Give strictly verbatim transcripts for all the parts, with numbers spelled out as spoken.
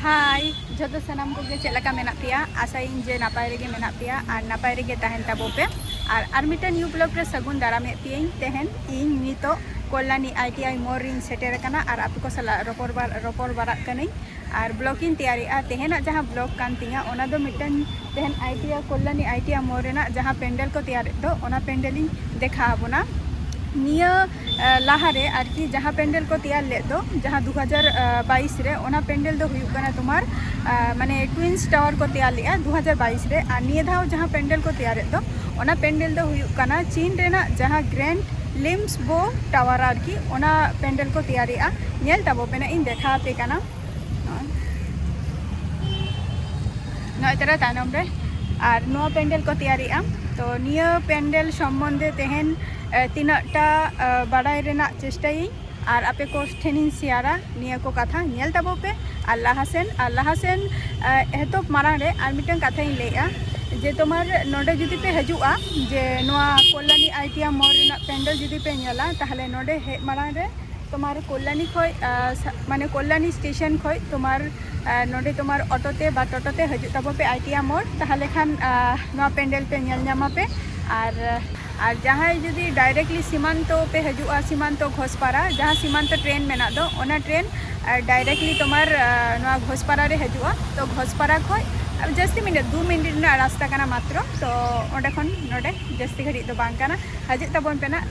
ᱦᱟᱭ, ᱡᱷᱚᱛᱚ ᱥᱟᱱᱟᱢ ᱠᱚᱜᱮ ᱪᱮᱫ ᱞᱮᱠᱟ ᱢᱮᱱᱟᱜ ᱯᱮᱭᱟ? ᱟᱥᱟᱭᱟᱹᱧ ᱡᱮ ᱱᱟᱯᱟᱭ ᱨᱮᱜᱮ ᱢᱮᱱᱟᱜ ᱯᱮᱭᱟ ᱟᱨ ᱱᱟᱯᱟᱭ ᱨᱮᱜᱮ ᱛᱟᱦᱮᱱ ᱛᱟᱵᱚ ᱯᱮ᱾ ᱟᱨ ᱟᱨ ᱢᱤᱫᱴᱮᱱ ᱱᱤᱭᱩ ᱵᱞᱚᱜ ᱨᱮ ᱥᱟᱹᱜᱩᱱ ᱫᱟᱨᱟᱢᱮᱫ ᱯᱮᱭᱟᱹᱧ᱾ ᱛᱮᱦᱮᱧ ᱤᱧ ᱱᱤᱛᱚᱜ ᱠᱚᱞᱞᱟᱱᱤ ᱟᱭ ᱴᱤ ᱟᱭ ᱢᱳᱲ ᱨᱤᱧ ᱥᱮᱴᱮᱨ ᱟᱠᱟᱱᱟ ᱟᱨ ᱟᱯᱮ ᱠᱚ ᱥᱟᱞᱟᱜ ᱨᱚᱯᱚᱲ ᱵᱟᱨ- ᱨᱚᱯᱚᱲ ᱵᱟᱲᱟᱜ ᱠᱟᱹᱱᱟᱹᱧ᱾ ᱟᱨ ᱵᱞᱚᱜ ᱤᱧ ᱛᱮᱭᱟᱨᱮᱜᱼᱟ᱾ ᱛᱮᱦᱮᱧᱟᱜ ᱡᱟᱦᱟᱸ ᱵᱞᱚᱜ ᱠᱟᱱ ᱛᱤᱧᱟ, ᱚᱱᱟ ᱫᱚ ᱢᱤᱫᱴᱮᱱ ᱛᱮᱦᱮᱧ I T I Kalyani I T I ᱢᱳᱲ ᱨᱮᱱᱟᱜ ᱡᱟᱦᱟᱸ ᱯᱮᱱᱰᱮᱞ ᱠᱚ ᱛᱮᱭᱟᱨᱮᱫ ᱫᱚ, ᱚᱱᱟ ᱯᱮᱱᱰᱮᱞ ᱤᱧ ᱫᱮᱠᱷᱟᱣ ᱟᱵᱚᱱᱟ᱾ ᱱᱤᱭᱟᱹ ᱞᱟᱦᱟᱨᱮ ᱟᱨᱠᱤ ᱡᱟᱦᱟᱸ ᱯᱮᱱᱰᱮᱞ ᱠᱚ ᱛᱮᱭᱟᱨ ᱞᱮᱫ ᱫᱚ, ᱡᱟᱦᱟᱸ ᱫᱩ ᱦᱟᱡᱟᱨ ᱵᱟᱭᱤᱥ ᱨᱮ, ᱚᱱᱟ ᱯᱮᱱᱰᱮᱞ ᱫᱚ ᱦᱩᱭᱩᱜ ᱠᱟᱱᱟ ᱛᱳᱢᱟᱨ ᱢᱟᱱᱮ ᱴᱩᱭᱤᱱᱥ ᱴᱟᱣᱟᱨ ᱠᱚ ᱛᱮᱭᱟᱨ ᱞᱮᱫᱼᱟ ᱫᱩ ᱦᱟᱡᱟᱨ ᱵᱟᱭᱤᱥ ᱨᱮ᱾ ᱟᱨ ᱱᱤᱭᱟᱹ ᱫᱷᱟᱣ ᱡᱟᱦᱟᱸ ᱯᱮᱱᱰᱮᱞ ᱠᱚ ᱛᱮᱭᱟᱨᱮᱫ ᱫᱚ, ᱚᱱᱟ ᱯᱮᱱᱰᱮᱞ ᱫᱚ ᱦᱩᱭᱩᱜ ᱠᱟᱱᱟ ᱪᱤᱱ ᱨᱮᱱᱟᱜ ᱡᱟᱦᱟᱸ ᱜᱨᱮᱱᱰ ᱞᱤᱢᱥ ᱵᱳ ᱴᱟᱣᱟᱨ ᱟᱨᱠᱤ, ᱚᱱᱟ ᱯᱮᱱᱰᱮᱞ ᱠᱚ ᱛᱮᱭᱟᱨᱮᱫᱼᱟ᱾ ᱧᱮᱞ ᱛᱟᱵᱚ ᱯᱮ ᱱᱟᱜ, ᱤᱧ ᱫᱮᱠᱷᱟᱣ ᱟᱯᱮ ᱠᱟᱱᱟ᱾ ᱱᱚᱜᱼᱚᱭ ᱛᱚᱨᱟ ᱛᱟᱭᱱᱚᱢ ᱨᱮ᱾ ᱟᱨ ᱱᱚᱣᱟ ᱯᱮᱱᱰᱮᱞ ᱠᱚ ᱛᱮᱭᱟᱨᱮᱜᱼᱟ᱾ ᱛᱚ ᱱᱤᱭᱟᱹ ᱯᱮᱱᱰᱮᱞ ᱥᱚᱢᱵᱚᱱᱫᱷᱮ ᱛᱮᱦᱮᱧ ᱛᱤᱱᱟᱹᱜᱴᱟ ᱵᱟᱲᱟᱭ ᱨᱮᱱᱟᱜ ᱪᱮᱥᱴᱟᱭᱟᱹᱧ ᱟᱨ ᱟᱯᱮ ᱠᱚ ᱴᱷᱮᱱᱤᱧ ᱥᱮᱭᱟᱨᱟ᱾ ᱱᱤᱭᱟᱹ ᱠᱚ ᱠᱟᱛᱷᱟ ᱧᱮᱞ ᱛᱟᱵᱚ ᱯᱮ᱾ ᱟᱨ ᱞᱟᱦᱟᱥᱮᱱ ᱟᱨ ᱞᱟᱦᱟᱥᱮᱱ ᱮᱛᱚᱦᱚᱵ ᱢᱟᱲᱟᱝ ᱨᱮ ᱟᱨ ᱢᱤᱫᱴᱟᱝ ᱠᱟᱛᱷᱟᱧ ᱞᱟᱹᱭᱮᱜᱼᱟ, ᱡᱮ ᱛᱳᱢᱟᱨ ᱱᱚᱰᱮ ᱡᱩᱫᱤ ᱯᱮ ᱦᱤᱡᱩᱜᱼᱟ, ᱡᱮ ᱱᱚᱣᱟ ᱠᱚᱞᱞᱟᱱᱤ ᱟᱭ ᱴᱤ ᱟᱭ ᱢᱳᱲ ᱨᱮᱱᱟᱜ ᱯᱮᱱᱰᱮᱞ ᱡᱩᱫᱤ ᱯᱮ ᱧᱮᱞᱟ, ᱛᱟᱦᱚᱞᱮ ᱱᱚᱰᱮ ᱦᱮᱡ ᱢᱟᱲᱟᱝ ᱨᱮ ᱛᱳᱢᱟᱨ ᱠᱚᱞᱞᱟᱱᱤ ᱠᱷᱚᱡ ᱢᱟᱱᱮ ᱠᱚᱞᱞᱟᱱᱤ ᱥᱴᱮᱥᱚᱱ ᱠᱷᱚᱡ ᱛᱳᱢᱟᱨ ᱱᱚᱰᱮ ᱛᱳᱢᱟᱨ ᱚᱴᱳ ᱛᱮ ᱵᱟ ᱴᱳᱴᱳ ᱛᱮ ᱦᱤᱡᱩᱜ ᱛᱟᱵᱚ ᱯᱮ ᱟᱭ ᱴᱤ ᱟᱭ ᱢᱳᱲ, ᱛᱟᱦᱚᱞᱮ ᱠᱷᱟᱱ ᱱᱚᱣᱟ ᱯᱮᱱᱰᱮᱞ ᱯᱮ ᱧᱮᱞ ᱧᱟᱢᱟ ᱯᱮ᱾ ᱟᱨ ᱟᱨ ᱡᱟᱦᱟᱸᱭ ᱡᱩᱫᱤ ᱰᱟᱭᱨᱮᱠᱴᱞᱤ ᱥᱤᱢᱟᱱᱛᱚ ᱯᱮ ᱦᱤᱡᱩᱜᱼᱟ, ᱥᱤᱢᱟᱱᱛᱚ ᱜᱷᱳᱥᱯᱟᱨᱟ, ᱡᱟᱦᱟᱸ ᱥᱤᱢᱟᱱᱛᱚ ᱴᱨᱮᱱ ᱢᱮᱱᱟᱜ ᱫᱚ, ᱚᱱᱟ ᱴᱨᱮᱱ ᱰᱟᱭᱨᱮᱠᱴᱞᱤ ᱛᱳᱢᱟᱨ ᱱᱚᱣᱟ ᱜᱷᱳᱥᱯᱟᱨᱟ ᱨᱮ ᱦᱤᱡᱩᱜᱼᱟ᱾ ᱛᱚ ᱜᱷᱳᱥᱯᱟᱨᱟ ᱠᱷᱚᱡ ᱡᱟᱹᱥᱛᱤ ᱢᱤᱱᱤᱴ, ᱫᱩ ᱢᱤᱱᱤᱴ ᱨᱮᱱᱟᱜ ᱨᱟᱥᱛᱟ ᱠᱟᱱᱟ ᱢᱟᱛᱨᱚ᱾ ᱛᱚ ᱚᱸᱰᱮ ᱠᱷᱚᱱ ᱱᱚᱰᱮ ᱡᱟᱹᱥᱛᱤ ᱜᱷᱟᱹᱲᱤᱡ ᱫᱚ ᱵᱟᱝ ᱠᱟᱱᱟ, ᱦᱤᱡᱩᱜ ᱛᱟᱵᱚᱱ ᱯᱮ ᱱᱟᱜ᱾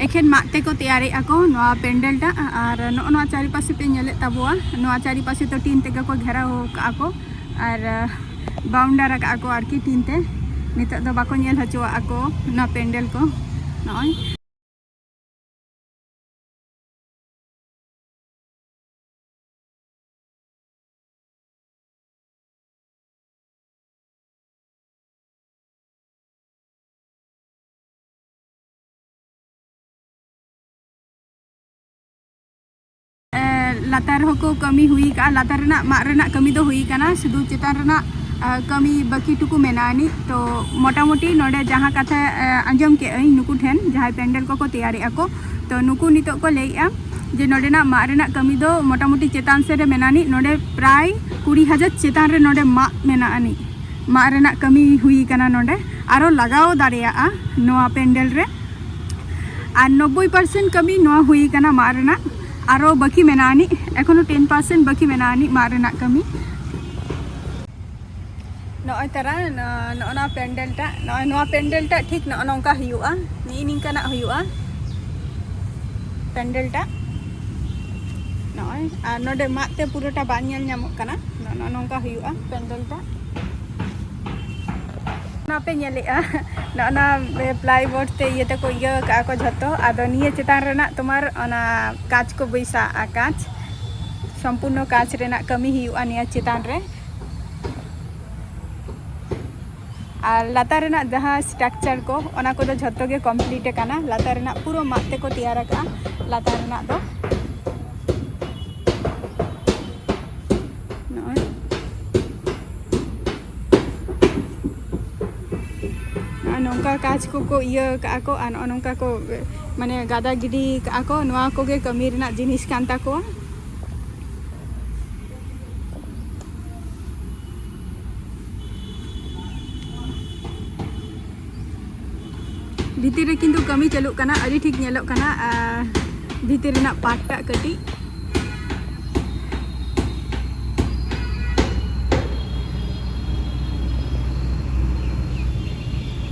ᱮᱠᱷᱮᱱ ᱢᱟᱫ ᱛᱮᱠᱚ ᱛᱮᱭᱟᱨᱮᱫᱼᱟ ᱠᱚ ᱱᱚᱣᱟ ᱯᱮᱱᱰᱮᱞ ᱴᱟᱜ᱾ ᱟᱨ ᱱᱚᱜᱼᱚ ᱱᱚᱣᱟ ᱪᱟᱨᱤᱯᱟᱥᱮ ᱯᱮ ᱧᱮᱞᱮᱫ ᱛᱟᱵᱚᱣᱟ, ᱱᱚᱣᱟ ᱪᱟᱨᱤᱯᱟᱥᱮ ᱫᱚ ᱴᱤᱱ ᱛᱮᱜᱮ ᱠᱚ ᱜᱷᱮᱨᱟᱣ ᱠᱟᱜᱼᱟ ᱠᱚ᱾ ᱟᱨ ᱵᱟᱣᱩᱱᱰᱟᱨ ᱟᱠᱟᱜᱼᱟ ᱠᱚ ᱟᱨᱠᱤ ᱴᱤᱱ ᱛᱮ᱾ ᱱᱤᱛᱚᱜ ᱫᱚ ᱵᱟᱠᱚ ᱧᱮᱞ ᱦᱚᱪᱚᱣᱟᱜᱼᱟ ᱠᱚ ᱱᱚᱣᱟ ᱯᱮᱱᱰᱮᱞ ᱠᱚ᱾ ᱱᱚᱜᱼᱚᱭ᱾ ᱮ, ᱞᱟᱛᱟᱨ ᱨᱮᱦᱚᱸ ᱠᱚ ᱠᱟᱹᱢᱤ ᱦᱩᱭ ᱟᱠᱟᱫᱼᱟ᱾ ᱞᱟᱛᱟᱨ ᱨᱮᱱᱟᱜ ᱢᱟᱫ ᱨᱮᱱᱟᱜ ᱠᱟᱹᱢᱤ ᱫᱚ ᱦᱩᱭ ᱟᱠᱟᱱᱟ, ᱥᱩᱫᱷᱩ ᱪᱮᱛᱟᱱ ᱨᱮᱱᱟᱜ, ᱟ, ᱠᱟᱹᱢᱤ ᱵᱟᱹᱠᱤ ᱴᱩᱠᱩ ᱢᱮᱱᱟᱜ ᱟᱹᱱᱤᱡ᱾ ᱛᱚ ᱢᱚᱴᱟᱢᱩᱴᱤ ᱱᱚᱰᱮ ᱡᱟᱦᱟᱸ ᱠᱟᱛᱷᱟ, ᱟ, ᱟᱸᱡᱚᱢ ᱠᱮᱫ ᱟᱹᱧ ᱱᱩᱠᱩ ᱴᱷᱮᱱ, ᱡᱟᱦᱟᱸᱭ ᱯᱮᱱᱰᱮᱞ ᱠᱚᱠᱚ ᱛᱮᱭᱟᱨᱮᱫᱼᱟ ᱠᱚ, ᱛᱚ ᱱᱩᱠᱩ ᱱᱤᱛᱚᱜ ᱠᱚ ᱞᱟᱹᱭᱮᱫᱼᱟ ᱡᱮ ᱱᱚᱰᱮᱱᱟᱜ ᱢᱟᱫ ᱨᱮᱱᱟᱜ ᱠᱟᱹᱢᱤ ᱫᱚ ᱢᱚᱴᱟᱢᱩᱴᱤ ᱪᱮᱛᱟᱱ ᱥᱮᱫ ᱨᱮ ᱢᱮᱱᱟᱜ ᱟᱹᱱᱤᱡ᱾ ᱱᱚᱰᱮ ᱯᱨᱟᱭ ᱠᱩᱲᱤ ᱦᱟᱡᱟᱨ ᱪᱮᱛᱟᱱ ᱨᱮ ᱱᱚᱰᱮ ᱢᱟᱫ ᱢᱮᱱᱟᱜ ᱟᱹᱱᱤᱡ, ᱢᱟᱫ ᱨᱮᱱᱟᱜ ᱠᱟᱹᱢᱤ ᱦᱩᱭ ᱟᱠᱟᱱᱟ ᱱᱚᱰᱮ, ᱟᱨᱚ ᱞᱟᱜᱟᱣ ᱫᱟᱲᱮᱭᱟᱜᱼᱟ ᱱᱚᱣᱟ ᱯᱮᱱᱰᱮᱞ ᱨᱮ᱾ ᱟᱨ ᱱᱚᱵᱵᱳᱭ ᱯᱟᱨᱥᱮᱱᱴ ᱠᱟᱹᱢᱤ ᱱᱚᱣᱟ ᱦᱩᱭ ᱟᱠᱟᱱᱟ ᱢᱟᱫ ᱨᱮᱱᱟᱜ, ᱟᱨᱚ ᱵᱟᱹᱠᱤ ᱢᱮᱱᱟᱜ ᱟᱹᱱᱤᱡ, ᱮᱠᱷᱚᱱᱳ ᱴᱮᱱ ᱯᱟᱨᱥᱮᱱᱴ ᱵᱟᱹᱠᱤ ᱢᱮᱱᱟᱜ ᱟᱹᱱᱤᱡ ᱢᱟᱫ ᱨᱮᱱᱟᱜ ᱠᱟᱹᱢᱤ᱾ ᱱᱚᱜᱼᱚᱭ ᱛᱟᱨᱟ, ᱱᱚ-, ᱱᱚᱜᱼᱚ ᱱᱚᱣᱟ ᱯᱮᱱᱰᱮᱞ ᱴᱟᱜ, ᱱᱚᱜᱼᱚᱭ ᱱᱚᱣᱟ ᱯᱮᱱᱰᱮᱞ ᱴᱟᱜ ᱴᱷᱤᱠ ᱱᱚᱜᱼᱚ ᱱᱚᱝᱠᱟ ᱦᱩᱭᱩᱜᱼᱟ, ᱱᱤᱜᱼᱤ ᱱᱤᱝᱠᱟᱱᱟᱜ ᱦᱩᱭᱩᱜᱼᱟ ᱯᱮᱱᱰᱮᱞ ᱴᱟᱜ᱾ ᱱᱚᱜᱼᱚᱭ, ᱟᱨ ᱱᱚᱰᱮ ᱢᱟᱫ ᱛᱮ ᱯᱩᱨᱟᱹᱴᱟ ᱵᱟᱝ ᱧᱮᱞ ᱧᱟᱢᱚᱜ ᱠᱟᱱᱟ, ᱱᱚᱜᱼᱚ ᱱᱚᱝᱠᱟ ᱦᱩᱭᱩᱜᱼᱟ ᱯᱮᱱᱰᱮᱞ ᱴᱟᱜ᱾ ᱱᱚᱣᱟ ᱯᱮ ᱧᱮᱞᱮᱜᱼᱟ, ᱱᱚᱜᱼᱚ ᱱᱚᱣᱟ ᱯᱞᱟᱭᱵᱳᱨᱰ ᱛᱮ ᱤᱭᱟᱹ ᱛᱮᱠᱚ ᱤᱭᱟᱹ ᱠᱟᱜᱼᱟ ᱠᱚ ᱡᱷᱚᱛᱚ᱾ ᱟᱫᱚ ᱱᱤᱭᱟᱹ ᱪᱮᱛᱟᱱ ᱨᱮᱱᱟᱜ ᱛᱳᱢᱟᱨ ᱚᱱᱟ ᱠᱟᱸᱪ ᱠᱚ ᱵᱟᱹᱭᱥᱟᱜᱼᱟ, ᱠᱟᱸᱪ, ᱥᱚᱢᱯᱩᱨᱱᱚ ᱠᱟᱸᱪ ᱨᱮᱱᱟᱜ ᱠᱟᱹᱢᱤ ᱦᱩᱭᱩᱜᱼᱟ ᱱᱤᱭᱟᱹ ᱪᱮᱛᱟᱱ ᱨᱮ᱾ ᱟᱨ ᱞᱟᱛᱟᱨ ᱨᱮᱱᱟᱜ ᱡᱟᱦᱟᱸ ᱥᱴᱨᱟᱠᱪᱟᱨ ᱠᱚ, ᱚᱱᱟ ᱠᱚᱫᱚ ᱡᱷᱚᱛᱚ ᱜᱮ ᱠᱚᱢᱯᱞᱤᱴ ᱟᱠᱟᱱᱟ᱾ ᱞᱟᱛᱟᱨ ᱨᱮᱱᱟᱜ ᱯᱩᱨᱟᱹ ᱢᱟᱫ ᱛᱮᱠᱚ ᱛᱮᱭᱟᱨ ᱟᱠᱟᱜᱼᱟ ᱞᱟᱛᱟᱨ ᱨᱮᱱᱟᱜ ᱫᱚ᱾ ᱱᱚᱜᱼᱚᱭ, ᱱᱚᱜᱼᱚᱭ ᱱᱚᱝᱠᱟ ᱠᱟᱸᱪ ᱠᱚᱠᱚ ᱤᱭᱟᱹ ᱠᱟᱜᱼᱟ ᱠᱚ, ᱟᱨ ᱱᱚᱜᱼᱚ ᱱᱚᱝᱠᱟ ᱠᱚ, ᱢᱟᱱᱮ, ᱜᱟᱫᱟ ᱜᱤᱰᱤ ᱠᱟᱜᱼᱟ ᱠᱚ᱾ ᱱᱚᱣᱟ ᱠᱚᱜᱮ ᱠᱟᱹᱢᱤ ᱨᱮᱱᱟᱜ ᱡᱤᱱᱤᱥ ᱠᱟᱱ ᱛᱟᱠᱚᱣᱟ᱾ ᱵᱷᱤᱛᱤᱨ ᱨᱮ ᱠᱤᱱᱛᱩ ᱠᱟᱹᱢᱤ ᱪᱟᱹᱞᱩᱜ ᱠᱟᱱᱟ, ᱟᱹᱰᱤ ᱴᱷᱤᱠ ᱧᱮᱞᱚᱜ ᱠᱟᱱᱟ, ᱟᱨ ᱵᱷᱤᱛᱤᱨ ᱨᱮᱱᱟᱜ ᱯᱟᱨᱴ ᱴᱟᱜ ᱠᱟᱹᱴᱤᱡ᱾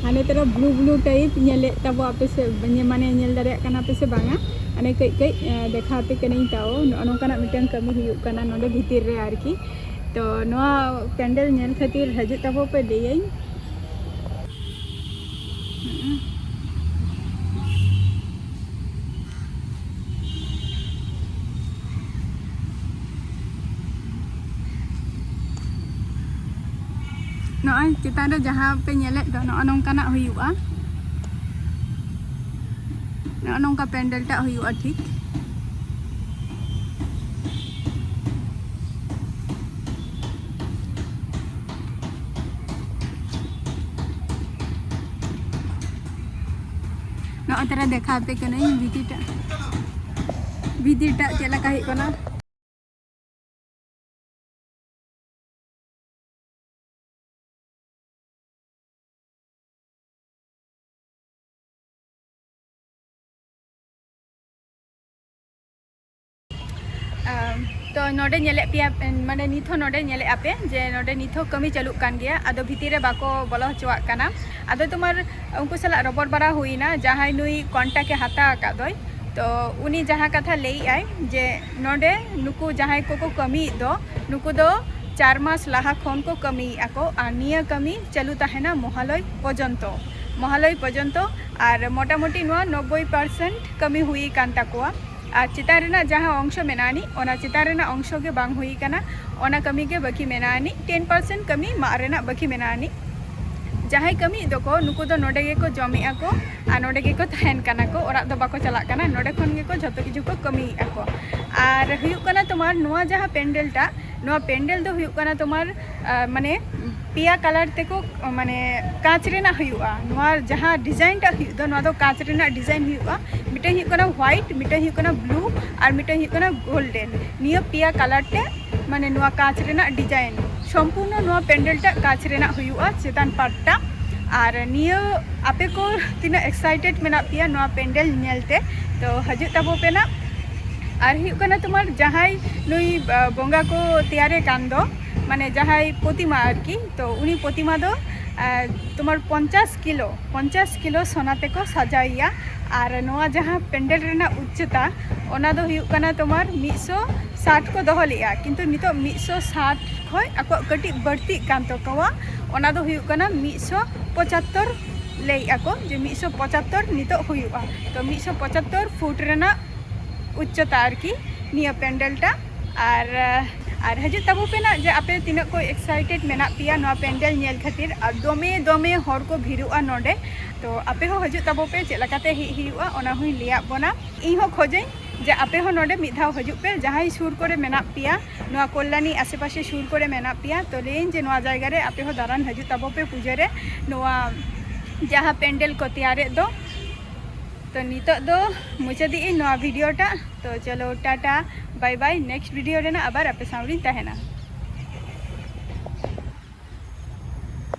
ᱦᱟᱱᱮ ᱛᱚᱨᱟ ᱵᱞᱩ ᱵᱞᱩ ᱴᱟᱭᱤᱯ ᱧᱮᱞᱮᱫ ᱛᱟᱵᱚ ᱟᱯᱮ ᱥᱮ, ᱢᱟᱱᱮ, ᱧᱮᱞ ᱫᱟᱲᱮᱭᱟᱜ ᱠᱟᱱᱟ ᱯᱮ ᱥᱮ ᱵᱟᱝᱟ? ᱦᱟᱱᱮ ᱠᱟᱹᱡ ᱠᱟᱹᱡ, ᱮ, ᱫᱮᱠᱷᱟᱣ ᱟᱯᱮ ᱠᱟᱹᱱᱟᱹᱧ ᱛᱟᱣ᱾ ᱱᱚᱜᱼᱚ ᱱᱚᱝᱠᱟᱱᱟᱜ ᱢᱤᱫᱴᱟᱝ ᱠᱟᱹᱢᱤ ᱦᱩᱭᱩᱜ ᱠᱟᱱᱟ ᱱᱚᱰᱮ ᱵᱷᱤᱛᱤᱨ ᱨᱮ ᱟᱨᱠᱤ᱾ ᱛᱚ ᱱᱚᱣᱟ ᱯᱮᱱᱰᱮᱞ ᱧᱮᱞ ᱠᱷᱟᱹᱛᱤᱨ ᱦᱤᱡᱩᱜ ᱛᱟᱵᱚ ᱯᱮ, ᱞᱟᱹᱭᱟᱹᱧ᱾ ᱱᱚᱜᱼᱚᱭ ᱪᱮᱛᱟᱱ ᱨᱮ ᱡᱟᱦᱟᱸ ᱯᱮ ᱧᱮᱞᱮᱫ ᱫᱚ, ᱱᱚᱜᱼᱚ ᱱᱚᱝᱠᱟᱱᱟᱜ ᱦᱩᱭᱩᱜᱼᱟ᱾ ᱱᱚᱜᱼᱚ ᱱᱚᱝᱠᱟ ᱯᱮᱱᱰᱮᱞ ᱴᱟᱜ ᱦᱩᱭᱩᱜᱼᱟ ᱴᱷᱤᱠ᱾ ᱱᱚᱜᱼᱚᱭ ᱛᱟᱨᱟ ᱫᱮᱠᱷᱟᱣ ᱟᱯᱮ ᱠᱟᱹᱱᱟᱹᱧ ᱵᱷᱤᱛᱤᱨ ᱴᱟᱜ, ᱵᱷᱤᱛᱤᱨ ᱴᱟᱜ ᱪᱮᱫ ᱞᱮᱠᱟ ᱦᱩᱭᱩᱜ ᱠᱟᱱᱟ᱾ ᱟᱢ, ᱛᱚ ᱱᱚᱰᱮ ᱧᱮᱞᱮᱫ ᱯᱮᱭᱟ, ᱢᱟᱱᱮ ᱱᱤᱛ ᱦᱚᱸ ᱱᱚᱰᱮ ᱧᱮᱞᱮᱫ ᱟᱯᱮ ᱡᱮ ᱱᱚᱰᱮ ᱱᱤᱛ ᱦᱚᱸ ᱠᱟᱹᱢᱤ ᱪᱟᱹᱞᱩᱜ ᱠᱟᱱ ᱜᱮᱭᱟ, ᱟᱫᱚ ᱵᱷᱤᱛᱤᱨ ᱨᱮ ᱵᱟᱠᱚ ᱵᱚᱞᱚ ᱦᱚᱪᱚᱣᱟᱜ ᱠᱟᱱᱟ᱾ ᱟᱫᱚ ᱛᱳᱢᱟᱨ ᱩᱱᱠᱩ ᱥᱟᱞᱟᱜ ᱨᱚᱯᱚᱲ ᱵᱟᱲᱟ ᱦᱩᱭᱱᱟ, ᱡᱟᱦᱟᱸᱭ ᱱᱩᱭ ᱠᱚᱱᱴᱟᱠ ᱮ ᱦᱟᱛᱟᱣ ᱟᱠᱟᱫ ᱫᱚᱭ, ᱛᱚ ᱩᱱᱤ ᱡᱟᱦᱟᱸ ᱠᱟᱛᱷᱟ ᱞᱟᱹᱭᱮᱫ ᱟᱭ ᱡᱮ ᱱᱚᱰᱮ ᱱᱩᱠᱩ ᱡᱟᱦᱟᱸᱭ ᱠᱚᱠᱚ ᱠᱟᱹᱢᱤᱭᱮᱫ ᱫᱚ, ᱱᱩᱠᱩ ᱫᱚ ᱪᱟᱨ ᱢᱟᱥ ᱞᱟᱦᱟ ᱠᱷᱚᱱ ᱠᱚ ᱠᱟᱹᱢᱤᱭᱮᱫᱼᱟ ᱠᱚ, ᱟᱨ ᱱᱤᱭᱟᱹ ᱠᱟᱹᱢᱤ ᱪᱟᱹᱞᱩ ᱛᱟᱦᱮᱱᱟ ᱢᱚᱦᱟᱞᱚᱭ ᱯᱚᱨᱡᱚᱱᱛᱚ, ᱢᱚᱦᱟᱞᱚᱭ ᱯᱚᱨᱡᱚᱱᱛᱚ᱾ ᱟᱨ ᱢᱚᱴᱟᱢᱩᱴᱤ ᱱᱚᱣᱟ ᱱᱚᱵᱵᱳᱭ ᱯᱟᱨᱥᱮᱱᱴ ᱠᱟᱹᱢᱤ ᱦᱩᱭ ᱟᱠᱟᱱ ᱛᱟᱠᱚᱣᱟ᱾ ᱟᱨ ᱪᱮᱛᱟᱱ ᱨᱮᱱᱟᱜ ᱡᱟᱦᱟᱸ ᱚᱝᱥᱚ ᱢᱮᱱᱟᱜᱼᱟ ᱟᱹᱱᱤᱡ, ᱚᱱᱟ ᱪᱮᱛᱟᱱ ᱨᱮᱱᱟᱜ ᱚᱝᱥᱚ ᱜᱮ ᱵᱟᱝ ᱦᱩᱭ ᱟᱠᱟᱱᱟ, ᱚᱱᱟ ᱠᱟᱹᱢᱤ ᱜᱮ ᱵᱟᱹᱠᱤ ᱢᱮᱱᱟᱜᱼᱟ ᱟᱹᱱᱤᱡ, ᱴᱮᱱ ᱯᱟᱨᱥᱮᱱᱴ ᱠᱟᱹᱢᱤ ᱢᱟᱜ ᱨᱮᱱᱟᱜ ᱵᱟᱹᱠᱤ ᱢᱮᱱᱟᱜᱼᱟ ᱟᱹᱱᱤᱡ᱾ ᱡᱟᱦᱟᱸᱭ ᱠᱟᱹᱢᱤᱭᱮᱫ ᱫᱚᱠᱚ, ᱱᱩᱠᱩ ᱫᱚ ᱱᱚᱰᱮ ᱜᱮᱠᱚ ᱡᱚᱢᱮᱫᱼᱟ ᱠᱚ ᱟᱨ ᱱᱚᱰᱮ ᱜᱮᱠᱚ ᱛᱟᱦᱮᱱ ᱠᱟᱱᱟ ᱠᱚ, ᱚᱲᱟᱜ ᱫᱚ ᱵᱟᱠᱚ ᱪᱟᱞᱟᱜ ᱠᱟᱱᱟ, ᱱᱚᱰᱮ ᱠᱷᱚᱱ ᱜᱮᱠᱚ ᱡᱷᱚᱛᱚ ᱠᱤᱪᱷᱩ ᱠᱚ ᱠᱟᱹᱢᱤᱭᱮᱫᱼᱟ ᱠᱚ᱾ ᱟᱨ ᱦᱩᱭᱩᱜ ᱠᱟᱱᱟ ᱛᱳᱢᱟᱨ ᱱᱚᱣᱟ ᱡᱟᱦᱟᱸ ᱯᱮᱱᱰᱮᱞ ᱴᱟᱜ, ᱱᱚᱣᱟ ᱯᱮᱱᱰᱮᱞ ᱫᱚ ᱦᱩᱭᱩᱜ ᱠᱟᱱᱟ ᱛᱳᱢᱟᱨ, ᱟᱨ, ᱢᱟᱱᱮ ᱯᱮᱭᱟ ᱠᱟᱞᱟᱨ ᱛᱮᱠᱚ, ᱢᱟᱱᱮ ᱠᱟᱸᱪ ᱨᱮᱱᱟᱜ ᱦᱩᱭᱩᱜᱼᱟ᱾ ᱱᱚᱣᱟ ᱡᱟᱦᱟᱸ ᱰᱤᱡᱟᱭᱤᱱ ᱴᱟᱜ ᱦᱩᱭᱩᱜ ᱫᱚ, ᱱᱚᱣᱟ ᱫᱚ ᱠᱟᱸᱪ ᱨᱮᱱᱟᱜ ᱰᱤᱡᱟᱭᱤᱱ ᱦᱩᱭᱩᱜᱼᱟ᱾ ᱢᱤᱫᱴᱮᱱ ᱦᱩᱭᱩᱜ ᱠᱟᱱᱟ ᱦᱚᱣᱟᱭᱤᱴ, ᱢᱤᱫᱴᱮᱱ ᱦᱩᱭᱩᱜ ᱠᱟᱱᱟ ᱵᱞᱩ, ᱟᱨ ᱢᱤᱫᱴᱮᱱ ᱦᱩᱭᱩᱜ ᱠᱟᱱᱟ ᱜᱳᱞᱰᱮᱱ᱾ ᱱᱤᱭᱟᱹ ᱯᱮᱭᱟ ᱠᱟᱞᱟᱨ ᱛᱮ, ᱢᱟᱱᱮ ᱱᱚᱣᱟ ᱠᱟᱸᱪ ᱨᱮᱱᱟᱜ ᱰᱤᱡᱟᱭᱤᱱ, ᱥᱚᱢᱯᱩᱨᱱᱚ ᱱᱚᱣᱟ ᱯᱮᱱᱰᱮᱞ ᱴᱟᱜ ᱠᱟᱸᱪ ᱨᱮᱱᱟᱜ ᱦᱩᱭᱩᱜᱼᱟ ᱪᱮᱛᱟᱱ ᱯᱟᱴ ᱴᱟ᱾ ᱟᱨ ᱱᱤᱭᱟᱹ ᱟᱯᱮ ᱠᱚ ᱛᱤᱱᱟᱹᱜ ᱮᱠᱥᱟᱭᱴᱮᱰ ᱢᱮᱱᱟᱜ ᱯᱮᱭᱟ ᱱᱚᱣᱟ ᱯᱮᱱᱰᱮᱞ ᱧᱮᱞ ᱛᱮ, ᱛᱚ ᱦᱤᱡᱩᱜ ᱛᱟᱵᱚ ᱯᱮ ᱱᱟᱜ᱾ ᱟᱨ ᱦᱩᱭᱩᱜ ᱠᱟᱱᱟ ᱛᱳᱢᱟᱨ ᱡᱟᱦᱟᱸᱭ ᱱᱩᱭ, ᱟ, ᱵᱚᱸᱜᱟ ᱠᱚ ᱛᱮᱭᱟᱨᱮ ᱠᱟᱱ ᱫᱚ, ᱢᱟᱱᱮ ᱡᱟᱦᱟᱸᱭ ᱯᱨᱚᱛᱤᱢᱟ ᱟᱨᱠᱤ, ᱛᱚ ᱩᱱᱤ ᱯᱨᱚᱛᱤᱢᱟ ᱫᱚ, ᱟ, ᱛᱳᱢᱟᱨ ᱯᱚᱧᱪᱟᱥ ᱠᱤᱞᱳ, ᱯᱚᱧᱪᱟᱥ ᱠᱤᱞᱳ ᱥᱳᱱᱟ ᱛᱮᱠᱚ ᱥᱟᱡᱟᱣᱮᱭᱟ᱾ ᱟᱨ ᱱᱚᱣᱟ ᱡᱟᱦᱟᱸ ᱯᱮᱱᱰᱮᱞ ᱨᱮᱱᱟᱜ ᱩᱪᱪᱚᱛᱟ, ᱚᱱᱟ ᱫᱚ ᱦᱩᱭᱩᱜ ᱠᱟᱱᱟ ᱛᱳᱢᱟᱨ ᱢᱤᱫᱥᱚ ᱥᱟᱴ ᱠᱚ ᱫᱚᱦᱚ ᱞᱮᱫᱼᱟ, ᱠᱤᱱᱛᱩ ᱱᱤᱛᱚᱜ ᱢᱤᱫᱥᱚ ᱥᱟᱴ ᱠᱷᱚᱱ ᱟᱠᱚᱣᱟᱜ ᱠᱟᱹᱴᱤᱡ ᱵᱟᱹᱲᱛᱤᱜ ᱠᱟᱱ ᱛᱟᱠᱚᱣᱟ᱾ ᱚᱱᱟ ᱫᱚ ᱦᱩᱭᱩᱜ ᱠᱟᱱᱟ ᱢᱤᱫᱥᱚ ᱯᱚᱸᱪᱟᱛᱛᱳᱨ, ᱞᱟᱹᱭᱮᱫᱼᱟ ᱠᱚ ᱡᱮ ᱢᱤᱫᱥᱚ ᱯᱚᱸᱪᱟᱛᱛᱳᱨ ᱱᱤᱛᱚᱜ ᱦᱩᱭᱩᱜᱼᱟ᱾ ᱛᱚ ᱢᱤᱫᱥᱚ ᱯᱚᱸᱪᱟᱛᱛᱳᱨ ᱯᱷᱩᱴ ᱨᱮᱱᱟᱜ ᱩᱪᱪᱚᱛᱟ ᱟᱨᱠᱤ ᱱᱤᱭᱟᱹ ᱯᱮᱱᱰᱮᱞ ᱴᱟ᱾ ᱟᱨ, ᱟᱨ ᱦᱤᱡᱩᱜ ᱛᱟᱵᱚ ᱯᱮ ᱱᱟᱜ ᱡᱮ ᱟᱯᱮ ᱛᱤᱱᱟᱹᱜ ᱠᱚ ᱮᱠᱥᱟᱭᱴᱮᱰ ᱢᱮᱱᱟᱜ ᱯᱮᱭᱟ ᱱᱚᱣᱟ ᱯᱮᱱᱰᱮᱞ ᱧᱮᱞ ᱠᱷᱟᱹᱛᱤᱨ᱾ ᱟᱨ ᱫᱚᱢᱮ ᱫᱚᱢᱮ ᱦᱚᱲ ᱠᱚ ᱵᱷᱤᱲᱚᱜᱼᱟ ᱱᱚᱰᱮ᱾ ᱛᱚ ᱟᱯᱮ ᱦᱚᱸ ᱦᱤᱡᱩᱜ ᱛᱟᱵᱚ ᱯᱮ, ᱪᱮᱫ ᱞᱮᱠᱟᱛᱮ ᱦᱮᱡ ᱦᱩᱭᱩᱜᱼᱟ ᱚᱱᱟ ᱦᱚᱸᱧ ᱞᱟᱹᱭᱟᱫ ᱵᱚᱱᱟ᱾ ᱤᱧ ᱦᱚᱸ ᱠᱷᱚᱡᱟᱹᱧ ᱡᱮ ᱟᱯᱮ ᱦᱚᱸ ᱱᱚᱰᱮ ᱢᱤᱫ ᱫᱷᱟᱣ ᱦᱤᱡᱩᱜ ᱯᱮ, ᱡᱟᱦᱟᱸᱭ ᱥᱩᱨ ᱠᱚᱨᱮ ᱢᱮᱱᱟᱜ ᱯᱮᱭᱟ, ᱱᱚᱣᱟ ᱠᱚᱞᱞᱟᱱᱤ ᱟᱥᱮ ᱯᱟᱥᱮ ᱥᱩᱨ ᱠᱚᱨᱮ ᱢᱮᱱᱟᱜ ᱯᱮᱭᱟ, ᱛᱚ ᱞᱟᱹᱭᱟᱹᱧ ᱡᱮ ᱱᱚᱣᱟ ᱡᱟᱭᱜᱟ ᱨᱮ ᱟᱯᱮ ᱦᱚᱸ ᱫᱟᱬᱟᱱ ᱦᱤᱡᱩᱜ ᱛᱟᱵᱚ ᱯᱮ ᱯᱩᱡᱟᱹ ᱨᱮ᱾ ᱱᱚᱣᱟ ᱡᱟᱦᱟᱸ ᱯᱮᱱᱰᱮᱞ ᱠᱚ ᱛᱮᱭᱟᱨᱮᱫ ᱫᱚ, ᱛᱚ ᱱᱤᱛᱚᱜ ᱫᱚ ᱢᱩᱪᱟᱹᱫᱮᱜ ᱟᱹᱧ ᱱᱚᱣᱟ ᱵᱷᱤᱰᱤᱭᱳ ᱴᱟᱜ᱾ ᱛᱚ ᱪᱚᱞᱚ ᱴᱟᱴᱟ, ᱵᱟᱭ ᱵᱟᱭ, ᱱᱮᱠᱥᱴ ᱵᱷᱤᱰᱤᱭᱳ ᱨᱮᱱᱟᱜ ᱟᱵᱟᱨ ᱟᱯᱮ ᱥᱟᱶ ᱨᱤᱧ ᱛᱟᱦᱮᱱᱟ᱾